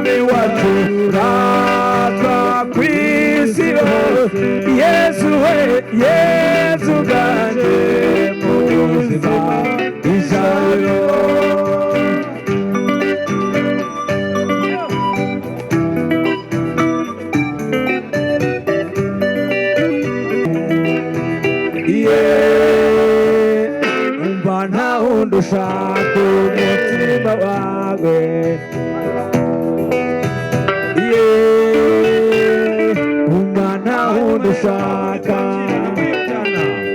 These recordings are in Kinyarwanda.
Mwami wacu ratwa ku isi hose. Yesu we, Yesu ganje mu buzima ijabiro. Iye, umva nta wundi ushaka umutima wawe. Iye, umva nta wundi ushaka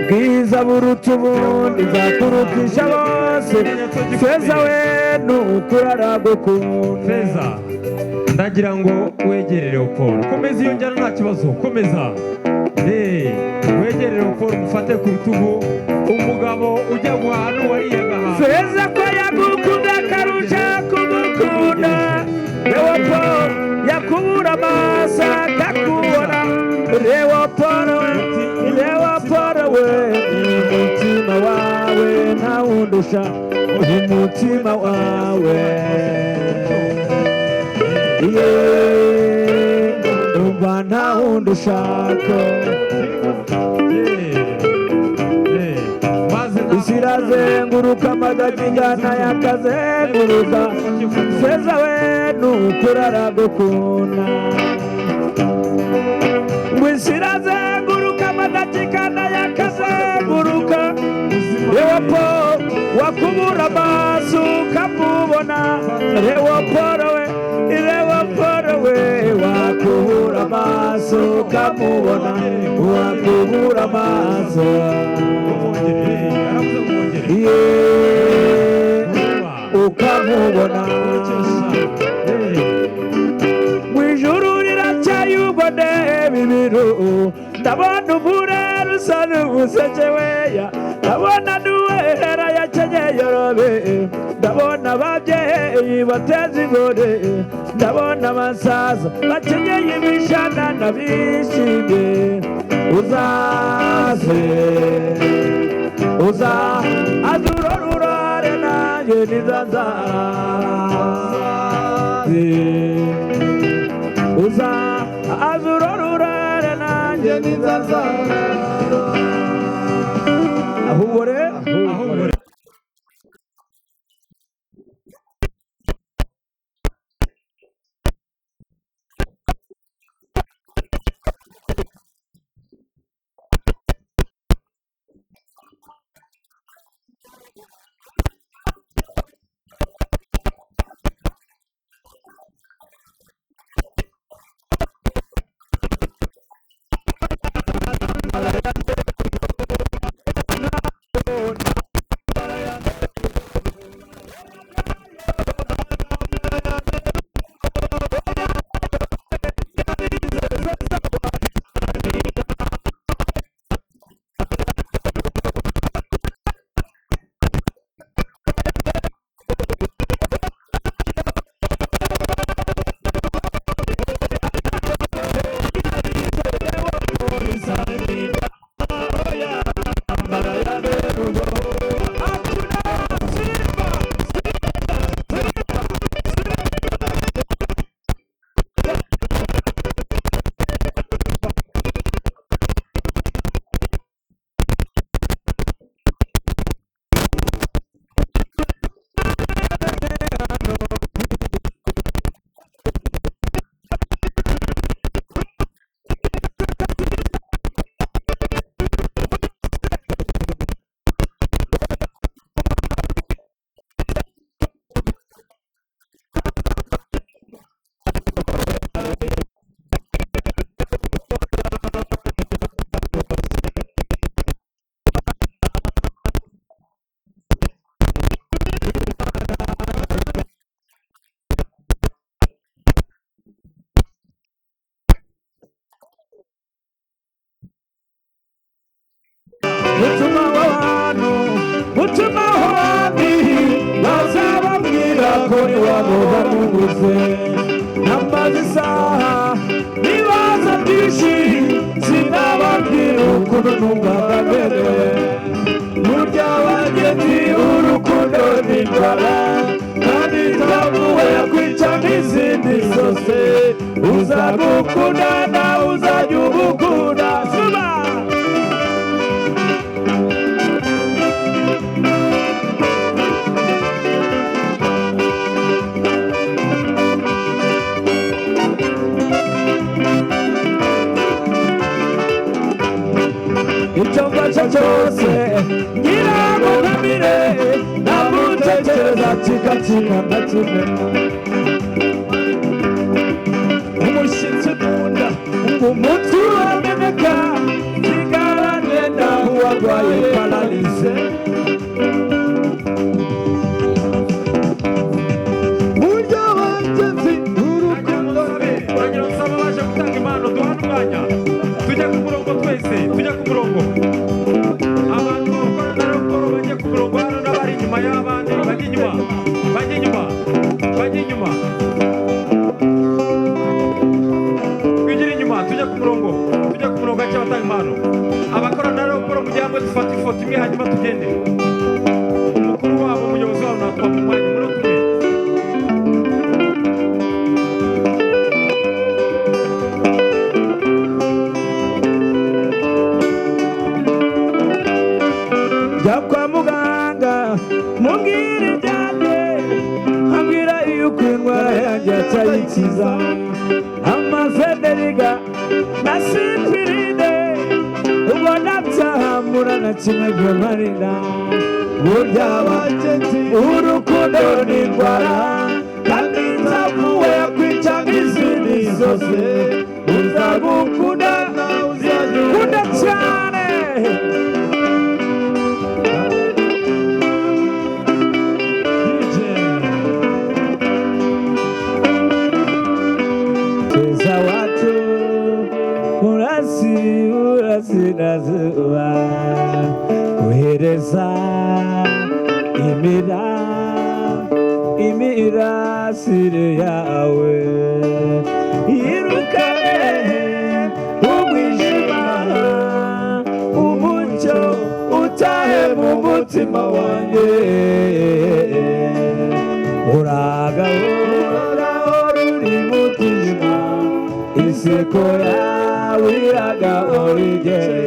bwiza buruta ubundi, nzakurutisha bose. Feza we, nukuri aragukunda. Feza, ndagira ngo wegere Leopold. Komeza iyo njyana, nta kibazo, komeza. Wegere Leopold, umufate ku rutugu. Umugabo ujya guhaha n'uwariye agahaha. Feza ko yagukunda akarusha kugukunda, Leopold yakubura amaso akakubona. Leopold we, Leopold we, umutima wawe ntawundusha, umutima wawe. Iye, umva ntawundi ushaka. Maze Isi irazenguruka, amagagigana yakazenguruka. Feza we, nukuri aragukunda. Ngo isi irazenguruka, amadakikana yakazenguruka. Leopold wakubura amaso ukamubona. Leopold we, Leopold we, wakubura amaso ukamubona, wakubura amaso. Aravuze ngo mwongere. Iye, ukamubona. Mu ijuru riracyaye, ubwo ndeba ibiru, ndabona umurere usa n'umuseke weya, ndabona n'uwera yakenyeye robe, ndabona ababyeyi bateze inkoni, ndabona abasaza bakenyeye imishanana bishimye. Uzaze, uza azurora urare nanjye nizazaze. Uza azurora urare nanjye nizazaze. Ahubwo rero Ahubwo Mutima w'abantu, mutima w'abandi bazababwira ko iwabo bamubuze. Namaze isaha nibaza byinshi, sinababwira ukuntu numvaga merewe. Burya bagenzi, urukundo ni inzara kandi itavuwe yakwica. nk'izindi zose. Uzagukunda nawe uzajya ugukunda. Zuba. Icyo mfashe cyose ngira ngo nkamire, namutekereza kigacika ndakimena. Umushyitsi mu nda ngo umutwe urameneka, nsigarane naho uwarwaye pararize. Burya bagenzi urukundo. Turagira ngo nsabe abaje gutanga impano duhane umwanya, tujye ku murongo twese, tujye ku murongo. Abantu bakora na raporo bajye ku murongo hano, n'abari inyuma y'abandi bajye inyuma, bajye inyuma, bajye inyuma, twigire inyuma, tujye ku murongo, tujye ku murongo hake abatanga impano. Abakora na raporo mujye hamwe dufate ifoto imwe, hanyuma tugende. Umukuru wabo, umuyobozi wabo natuma mu mwanya muri umwe. Jya kwa muganga mubwire ibyanjye, ambwira yuko indwara yanjye atayikiza. Amafederiga na sipirine ubona byahamura na kimwe byomarira. Burya bagenzi urukundo ni indwara, kandi nzavuwe kwica nk'izindi zose. Uzagukunda uzagukunda cyane. Cheza watu urasi urasirazuba, kohereza imira imirasire yawe, yirukane umwijima, umucyo utahe mu mutima wanjye. Uragahora uri mutima, iseko yawe iragahora igeye.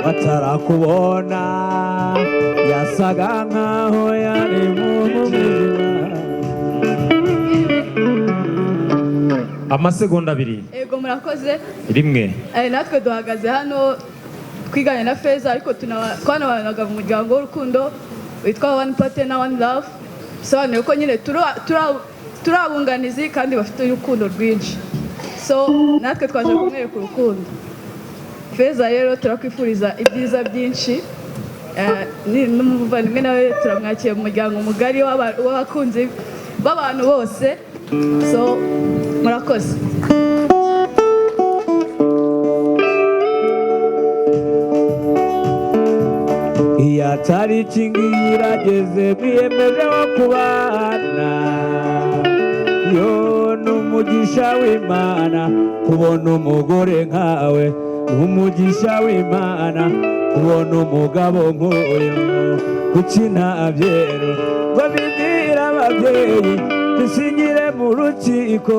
Batarakubona yasaga nkaho yari mu mwijima. Amasegonda 2. Ego, murakoze. 1. Natwe duhagaze hano twiganye na Feza, ariko twanabanaga mu muryango w'urukundo witwa One Partner One Love, bisobanuye ko nyine turi abunganizi kandi bafite urukundo rwinshi. So natwe twaje kumwereka urukundo. Feza rero, turakwifuriza ibyiza byinshi. N'umuvandimwe nawe turamwakira mu muryango mugari w'abakunzi b'abantu bose. So murakoze. Iya tariki ngiyi irageze, mwiyemeje wo kubana. Yo, ni umugisha w'Imana kubona umugore nkawe, ni umugisha w'Imana kubona umugabo nk'uyu. Kuki ntabyero ngo bibwire ababyeyi, dusinyire mu rukiko?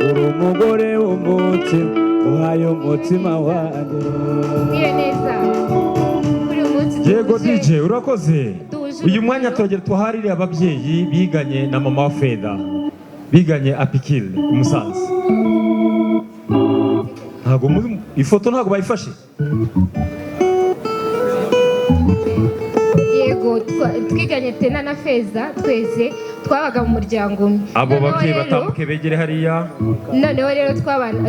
Uri umugore w'umutima, uhaye umutima wanjye. Mwiriwe neza kuri uyu munsi. Yego. DJ, urakoze. Duhuje Uyu mwanya urugwiro. turagera tuharire ababyeyi biganye na mama wa Feda, biganye apikile i Musanze. Ntabwo ifoto ntabwo bayifashe. Yego, twiganye tena na Feza, twese twabaga mu muryango umwe. Abo Noneho babyeyi rero batambuke begere hariya. Noneho rero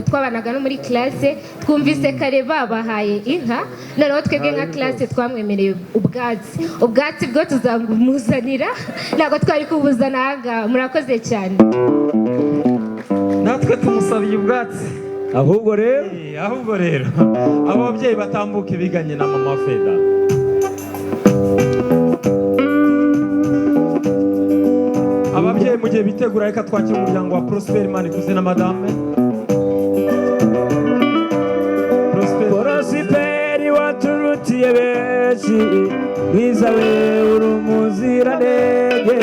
twabanaga no muri classe. Twumvise kare babahaye inka, noneho twebwe nka classe twamwemereye ubwatsi. Ubwatsi bwo tuzamuzanira, ntabwo twari kubuzana ahangaha. Murakoze cyane. Natwe tumusabiye ubwatsi. Ahubwo rero Ahubwo rero abo babyeyi batambuke biganye na mama wa Feda. Ababyeyi mu gihe bitegura, reka twakire umuryango wa Prosper Manikuze na madame Prosper. Porosiperi waturutiye benshi. benshi. Mwiza we, uri umuziranenge,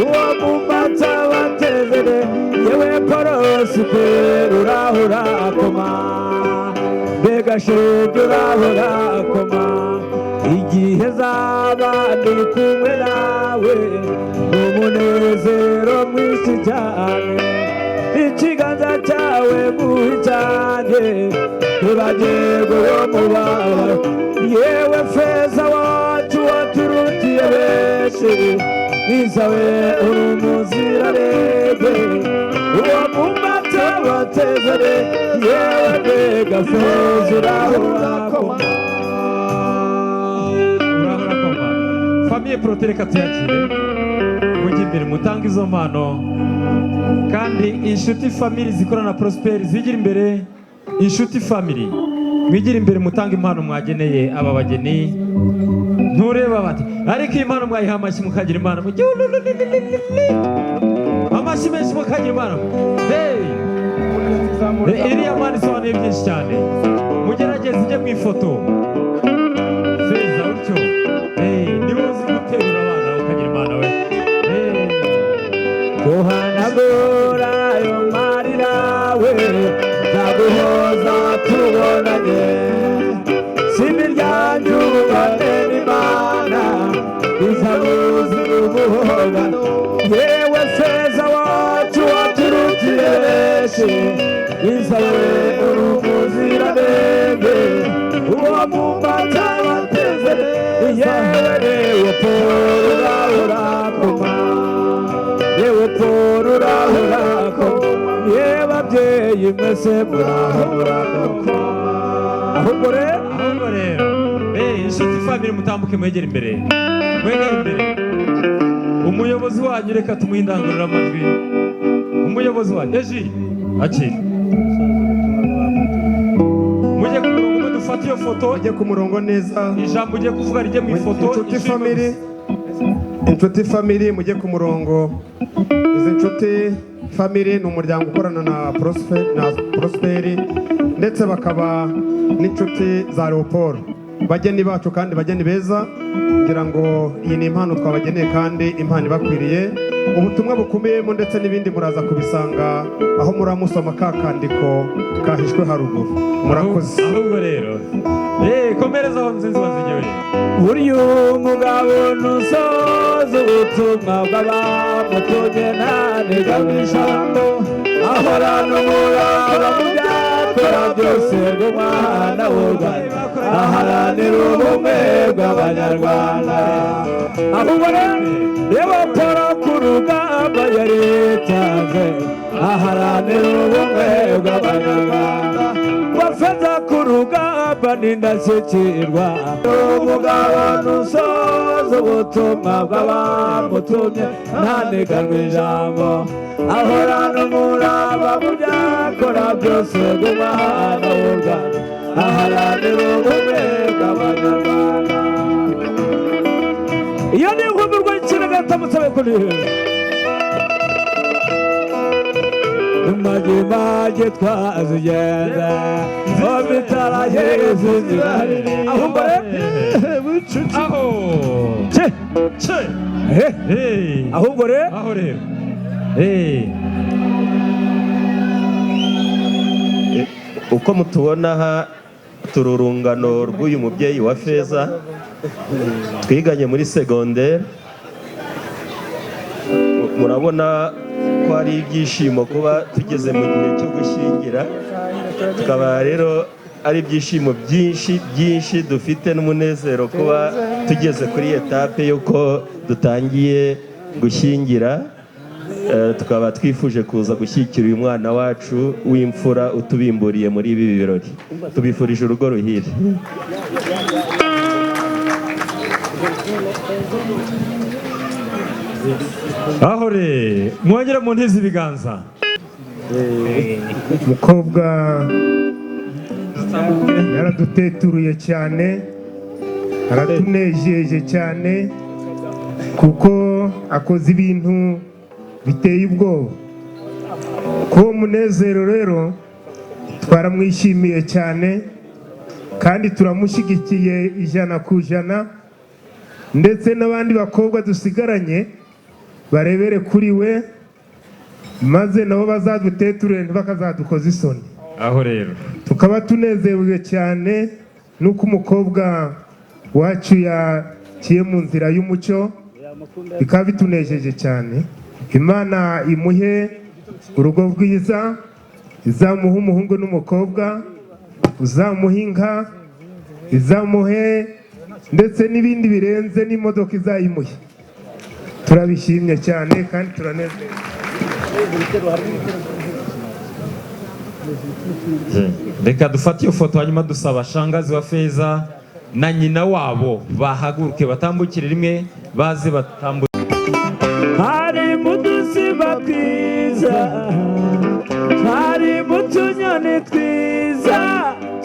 uwo mu mata batezere. Yewe Porosiperi, urahura koma, mbega shenge, urahura koma. Igihe zaba ndi kumwe nawe ni umunezero mwinshi cyane. Ikiganza cyawe muhi cyanjye, ntibagirwe uwo mubabaro. Yewe Feza wacu waturutiye benshi, mwiza we, uri umuziranenge, uwo mu mata batezere. Yewe mbega Feza, urahura koma. Urahora koma. Famille Prote, reka tuyakire. Mujye imbere mutange izo mpano, kandi Inshuti Family zikorana na Prosperi zigira imbere. Inshuti Family, mwigira imbere mutange impano mwageneye aba bageni. Ntureba bati, ariko iyi mpano mwayiha amashyi mukagira impano, mujye amashyi menshi mukagira impano. Hey! Iriya mpano isobanuye byinshi cyane. Mugerageze ujye mu ifoto. Feza utyo. Hey, niba uzi guterura abana ukagira impano we. Hey. Guhanagura ayo marira we, nzaguhoza tubonanye. Simbi ryanjye, ubane n'Imana izabuze uguhobana. Yewe Feza wacu waturutiye benshi, izawe uri umuziranenge, uwo mu mata wateze. Yewe rewe Paul, urahura koma. Yewe Paul, urahura koma. Yewe babyeyi mwese, murahura koma. Ahubwo rero, Ahubwo rero, Inshuti Family, mutambuke mwegere imbere, mwegere imbere. Umuyobozi wanyu, reka tumuhe indangururamajwi. Umuyobozi wanyu eji akira. Mujye ku murongo umwe, dufate iyo foto. Mujye ku murongo neza. Ijambo ugiye kuvuga rijye mu ifoto. Inshuti Ishimwe Family, gusa. Inshuti Family, mujye ku murongo. Izi Nshuti Family ni umuryango ukorana na Prosperi, ndetse bakaba n'inshuti za Leopold. Bageni bacu kandi bageni beza, ngira ngo iyi ni impano twabageneye kandi impano ibakwiriye. Ubutumwa bukubiyemo ndetse n'ibindi muraza kubisanga aho muramusoma ka kandiko kahishwe haruguru. Murakoze. Ahubwo rero, komereza aho, nzinzi wazigewe. Burya umugabo ntusoza ubutumwa bw'abamutumye ntanigamishambo, ahorana umurava mu byakora byose bw'umwana w'u Rwanda, aharanira ubumwe bw'Abanyarwanda. Ahubwo rero, reba Paul ku rugamba yaritanze, aharanira ubumwe bw'Abanyarwanda. Bafeza ku rugamba n'indashyikirwa. Umugabo ntusoza ubutumwa bw'abamutumye ntaniganwe ijambo, ahorana umurava mu byakora byose bw'umwana w'u Rwanda, aharanira ubumwe bw'Abanyarwanda. Iyo ni inkumirwa y'ikirenga yatamutse kuri Image twazigenza obitarageze. Ahubwo rero, Aho che che eh, ahubwo rero, aho rero. Uko mutubona aha, turi urungano rw'uyu mubyeyi wa Feza twiganye muri segonderi. Murabona ko ari ibyishimo kuba tugeze mu gihe cyo gushyingira, tukaba rero ari ibyishimo byinshi byinshi dufite n'umunezero kuba tugeze kuri étape y'uko dutangiye gushyingira. Tukaba twifuje kuza gushyigikira uyu mwana wacu w'imfura utubimburiye muri ibi birori. Tubifurije urugo ruhire. Aho re, mwongere mu ntizi ibiganza. Umukobwa yaraduteturuye cyane, aratunejeje cyane, kuko akoze ibintu biteye ubwoba. Kuri uwo munezero rero twaramwishimiye cyane. Kandi turamushyigikiye 100%, ndetse n'abandi bakobwa dusigaranye barebere kuri we, maze nabo bazaduteture, ntibakazadukoza isoni. Aho rero. Tukaba tunezerewe cyane n'uko umukobwa wacu yaciye mu nzira y'umucyo, bikaba bitunejeje cyane. Imana imuhe urugo rwiza, izamuhe umuhungu n'umukobwa, uzamuhe inka, izamuhe ndetse n'ibindi birenze, n'imodoka izayimuhe. Turabishimye cyane kandi turanezerewe. Reka dufate iyo foto, hanyuma dusaba shangazi wa Feza na nyina wabo bahaguruke, batambukire rimwe, baze batambuke. Hari mu dusimba twiza, hari mu tunyoni twiza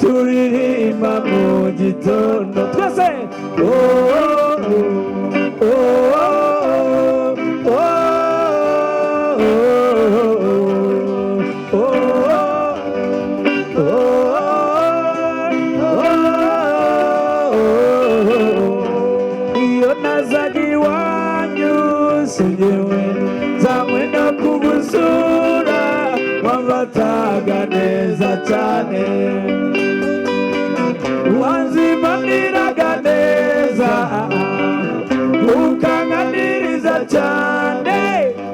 turirimba mu gitondo twese. Oh, oh, oh, oh, oh, oh, oh. Iyo nazaga iwanyu singewe nzanywe no kugusura, wamfataga neza cyane, wanzimaniraga neza, ukanganiriza cyane,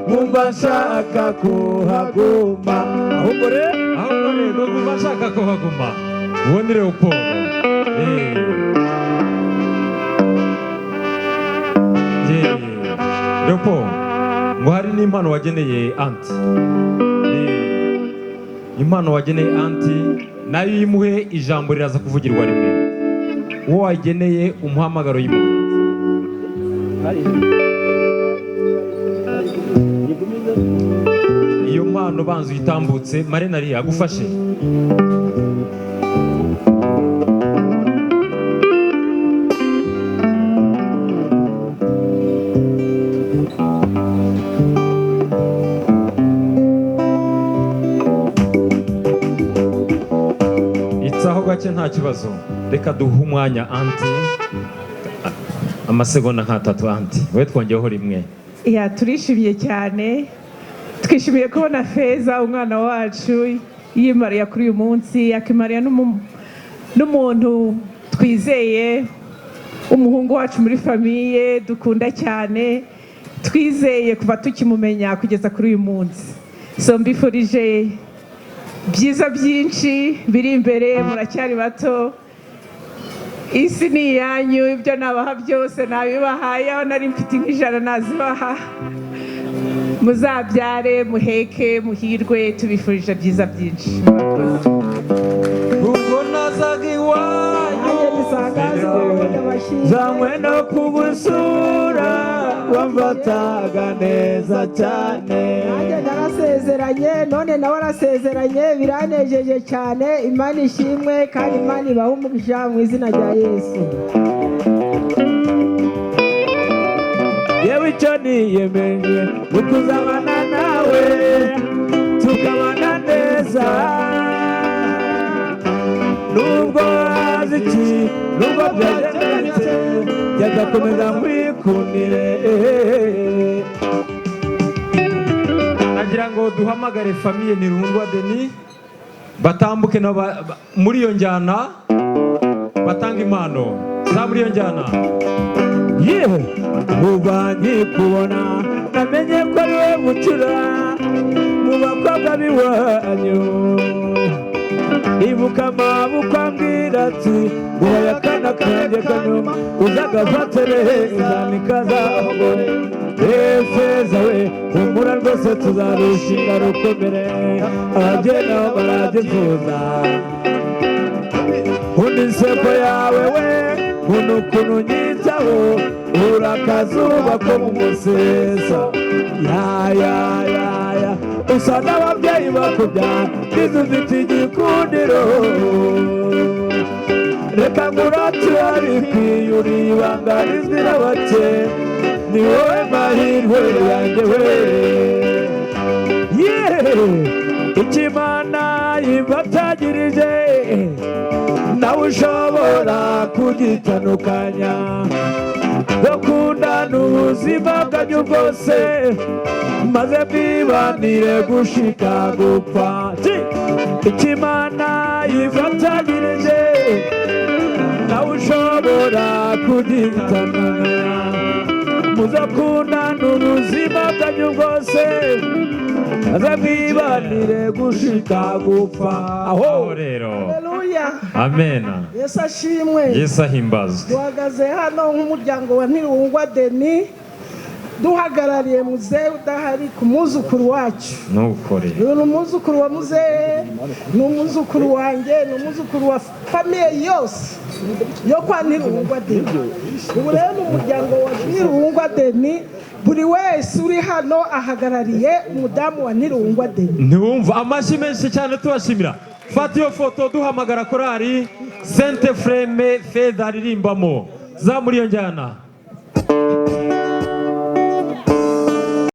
nkumva nshaka kuhaguma. Ahubwo rero, Ahubwo rero numva nshaka kuhaguma. Uwo ni Leopold. Yeah. Leopold, ngo hari n'impano wageneye aunty. Impano wageneye aunty nayo uyimuhe, ijambo riraza kuvugirwa rimwe. Uwo wageneye umuhamagaro yimuhe. Iyo mpano banza uyitambutse. Marene ari agufashe. Itsaho gake, nta kibazo. Reka duhe umwanya aunty, amasegonda nk'atatu. Aunty we, twongeyeho rimwe. Ya, turishimye cyane, twishimiye kubona Feza umwana wacu yimariya kuri uyu munsi, akimariya n'umuntu twizeye, umuhungu wacu muri famille dukunda cyane, twizeye kuva tukimumenya kugeza kuri uyu munsi. So mbifurije byiza byinshi biri imbere. Muracyari bato, isi ni iyanyu. Ibyo nabaha byose nabibahaye, aho nari mfite nk'ijana nazibaha. Muzabyare muheke muhirwe, tubifurije byiza byinshi. Murakoze. Ubwo nazaga iwanyu. Nzanywe no kugusura, wamfataga neza cyane. Nanjye narasezeranye, none nawe arasezeranye, biranejeje cyane. Imana ishimwe kandi Imana ibahe umugisha mu izina rya Yesu. Yewe, icyo niyemeje ni ukuzabana nawe, tukabana neza, nubwo haza iki, nubwo byagenze, byagakomeza nkwikundire. Nagira ngo duhamagare famille Ntirundwa Denis, batambuke nabo muri iyo njyana, batanga impano za muri iyo njyana. Yewe, kuva nkikubona namenye ko ari we bucura mu bakobwa b'iwanyu. Ibuka amaboko ambwira ati: "Nguhaye akana kanjye kanyuma, uzagafate neza ntikazahogore." Feza we, humura rwose, tuzarushinga rukomere, ababyeyi nabo barabyifuza. Nkunda inseko yawe we, nkunda ukuntu unyitaho, uri akazuba ko mu musesa. Ya ya ya ya, usa n'ababyeyi bakubyara, nizo ufite igikundiro. Reka ngurate bikwiye, uri ibanga rizwi n'abake, ni wowe mahirwe yanjye we. Yeee, icyo Imana yifatanyirije, nawe ushobora kugitandukanya. Bakundana ubuzima bwanyu bwose, maze mwibanire gushika gupfa. Icyo Imana yifatanyirije, nawe ushobora kugitandukanya. Muzakundana ubuzima bwanyu bwose, maze mwibanire gushika gupfa. Aho Aho rero. Haleluya. Amena. Yesu ashimwe. Yesu ahimbazwe. Duhagaze hano nk'umuryango wa Ntirungwa Deni, duhagarariye muzehe udahari ku mwuzukuru wacu. Nuko rero. Uyu ni umwuzukuru wa muzehe, ni umwuzukuru wanjye, ni umwuzukuru wa famille yose yo kwa Ntirungwa Deni. Ubu rero ni umuryango wa Ntirungwa Deni, buri wese uri hano ahagarariye umudamu wa Ntirungwa Deni. Ntiwumva amashyi menshi cyane tubashimira. Fata iyo foto, duhamagara korari Sainte Freme Feza aririmbamo, zamura iyo njyana.